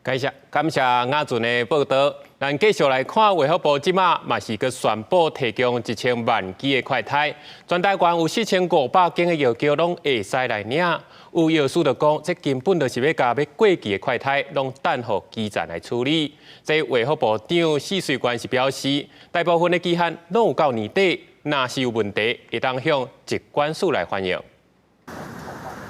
感謝感謝雅俊的報道。咱繼續來看，衛福部這馬嘛是閣宣布提供1000萬劑的快篩，全台灣有4500間的藥局攏會使來領。有藥師就講，這根本就是欲共欲過期的快篩，攏等予基層來處理。這衛福部長許瑞元是表示，大部分的期限攏有到年底，若是有問題，會當向疾管署來反映。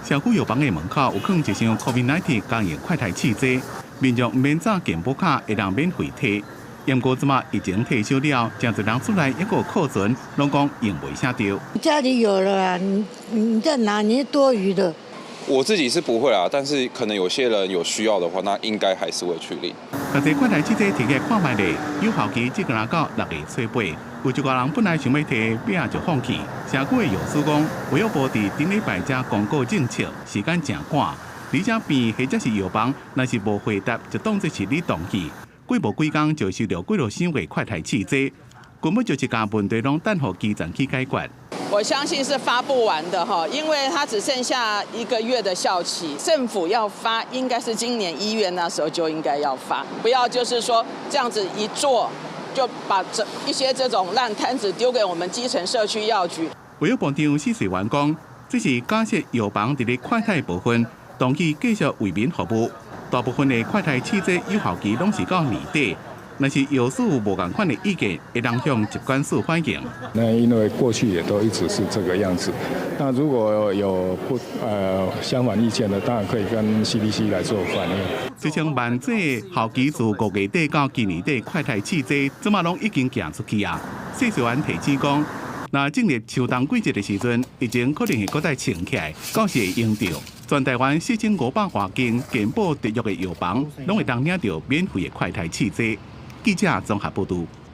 社區藥房的門口有囥一箱 COVID-19 共用快篩試劑，民眾毋免紮健保卡，會當免費提。毋過這馬疫情退燒了，誠濟人厝內猶閣有庫存，攏講用袂啥著。家裡有了啊，你在哪？你多餘的。我自己是不會啦，但是可能有些人有需要的話，那應該還是會去領。這個快篩試劑提來看覓咧，有效期只干焦到6月初8，有一寡人本來想欲提，尾仔就放棄。社區的藥師講，衛福部佇頂禮拜才公告政策，時間誠趕，而且病院或者是藥房，若是無回答，就當作是你同意。過無幾工就收著幾落箱的快篩試劑，根本就是共問題攏等予基層去解決。我相信是發不完的哈，因為它只剩下一個月的效期，政府要發，應該是今年1月那時候就應該要發，不要就是說這樣子一做，就把這一些這種爛攤子丟給我們基層社區藥局。衛福部長許瑞元講，這是假設藥房佇咧快篩部分，同意繼續為民服務。大部分的快篩試劑有效期攏是到年底，若是藥師有無仝款的意見，會當向疾管署反映。那因為過去也都一直是這個樣子，那如果有不相反意見的，當然可以跟 CDC 來做反映。1000萬劑效期自5月底到今年底快篩試劑，這馬攏已經寄出去啊。許瑞元提醒講，若進入秋冬季節的時陣，疫情可能會閣再衝起來，到時會用著。全台灣4500外間健保特約的藥房，攏會當領著免費的快篩試劑。記者綜合報導。